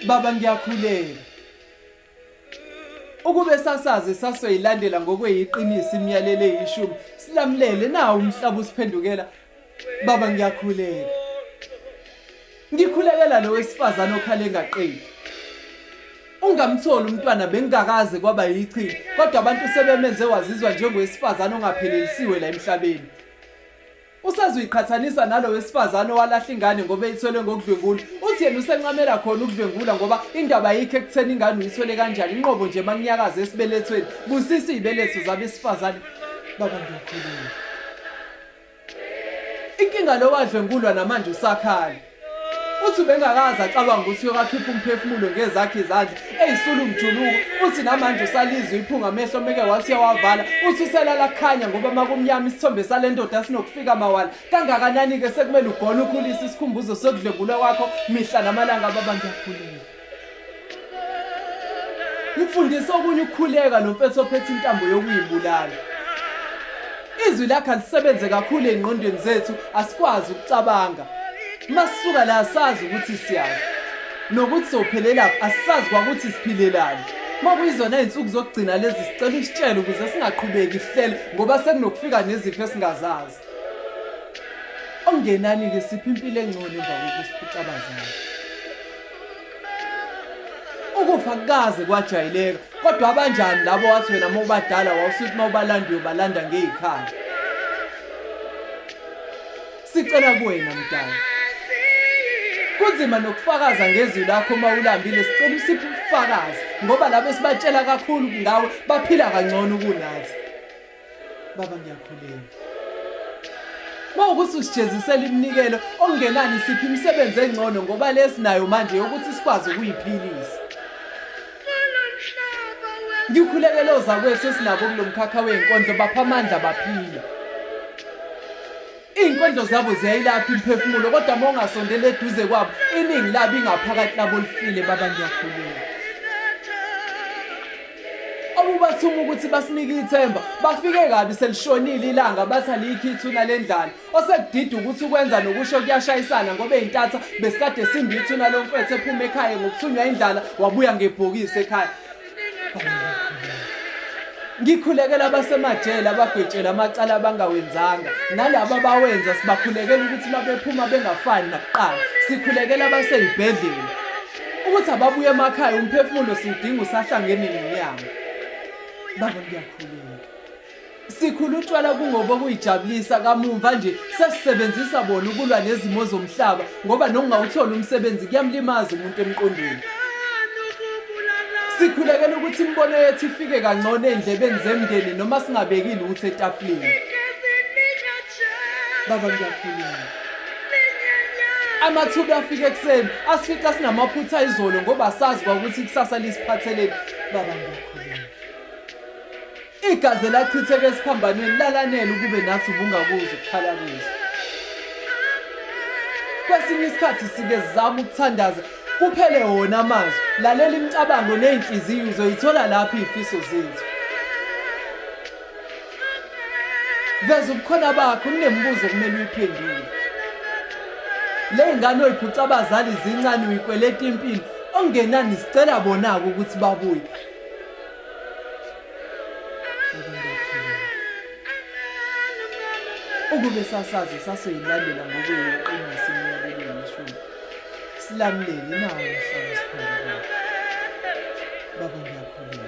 Baba ngiyakhuleka. Ukube sasazi sasoyilandela ngokweyiqiniso imiyalelo eyishumi silamulele nawo umhlaba usiphendukela. Baba ngiyakhuleka. Ngikhulekela lo wesifazane okhala engaqedi. Ungamtholi umntwana bengingakaze kwaba yichilo kodwa abantu sebemenze wazizwa njengowesifazane ongaphelelisiwe la emhlabeni. Usezuyiqhathanisa nalo wesifazane owalahla ingane ngoba eyithwele ngokudlwengula. Uthi yena usencamela khona ukudlwengula ngoba indaba ayikho ekutheni ingane uyithwele kanjani inqobo nje makunyakaza esibelethweni. Busisa izibeletho zabesifazane. Baba ngiyakhuleka. Inkinga lo wadlwengulwa namanje usakhala. Uthi ubengakaze acabanga ukuthi uyokakhipha umphefumulo ngezakhe izandla eyisula umjuluko. Uthi namanje usalizwa iphunga amehlo meke wathi uyawavala. Uthi uselala kukhanya ngoba makumnyama isithombe sale ndoda sinokufika mawala. Kangakanani-ke sekumele ugone ukhulise isikhumbuzo sokudlwengulwa kwakho mihla namalanga baba ngiyakhuleka. Mfundise okunye ukukhuleka lo mfethu ophethe intambo yokuyibulala. Izwi lakhe alisebenze kakhulu ey'ngqondweni zethu asikwazi ukucabanga. Masisuka la asazi ukuthi siyaphi. Nokuthi sophelelaphi asisazi kwakuthi siphilelani. Makuyizona iy'nsuku zokugcina lezi sicela usitshele ukuze singaqhubeki sihlele ngoba sekunokufika nezifo esingazazi. Okungenani-ke siphe impilo engcono emva kokusiphuca abazali. Ukufa kukaze kwajayeleka kodwa abanjani labo wathi wena uma ubadala wawusuthi uma ubalanda uyobalanda ngey'khali. Sicela kuwena mdala. Kunzima nokufakaza ngezwi lakho uma ulambile sicela usiphe ubufakazi ngoba labo esibatshela kakhulu ngawe baphila kangcono kunathi. Baba ngiyakhuleka. Mawukuthi usijezisela iminikelo okungenani siphi imisebenzi engcono ngoba lesinayo manje yokuthi sikwazi ukuyiphilisa. Ngikhulekela ozakwethu esinabo kulo mkhakha wey'nkondlo bapha amandla baphile. Iy'nkondlo zabo ziyayilapha imiphefumulo kodwa uma ungasondela eduze kwabo iningi labo ingaphakathi labo lifile baba ngiyakhuleka. Obubathuma ukuthi basinike ithemba bafike kabi selishonile ilanga bathi alikho ithuna lendlala osekudida ukuthi ukwenza nokusho kuyashayisana ngoba eyintatha besikade simbi ithuna lomfethu ephuma ekhaya ngokuthunywa indlala wabuya ngebhokisi ekhaya. Ngikhulekela abasemajele abagwetshela amacala abangawenzanga nalabo abawenza sibakhulekela ukuthi mabephuma bengafani nakuqala. Sikhulekela abasey'bhedlela ukuthi ababuye emakhaya umphefumulo siwudinga usahlangene nenyama. Baba ngiyakhuleka. Sikhulu utshwala kungoba kuyijabulisa kamumva nje sesisebenzisa bona ukulwa nezimo zomhlaba ngoba nokungawutholi umsebenzi kuyamlimaza umuntu emqondweni. Sikhulekela ukuthi imibono yethu ifike kangcono ey'ndlebeni zemndeni noma singabeki lutho etafuleni. Baba ngiyakhuleka. Amathuba afika ekuseni asifica sinamaphutha izolo ngoba sazi kwakuthi ikusasa lisiphatheleni. Baba ngiyakhuleka. Igazi elachitheka esiphambanweni lalanele ukube nathi ubungakuzwa ukukhala kwethu. Kwesinye isikhathi sike sizame ukuthandaza kuphele wona amazwi. Lalela imicabango nezinhliziyo uzoyithola lapho izifiso zethu. Veza ubukhona bakho kunemibuzo okumele uyiphendule. Le ngane oyiphuca abazali zincane uyikweleta impilo okungenani sicela bona-ke ukuthi babuye. Ukube sasazi sasoyilandela ngokuyiqiniso imiyalelo yeshumi. Silamulele nawo umhlaba osiphendukela. Baba ngiyakhuleka.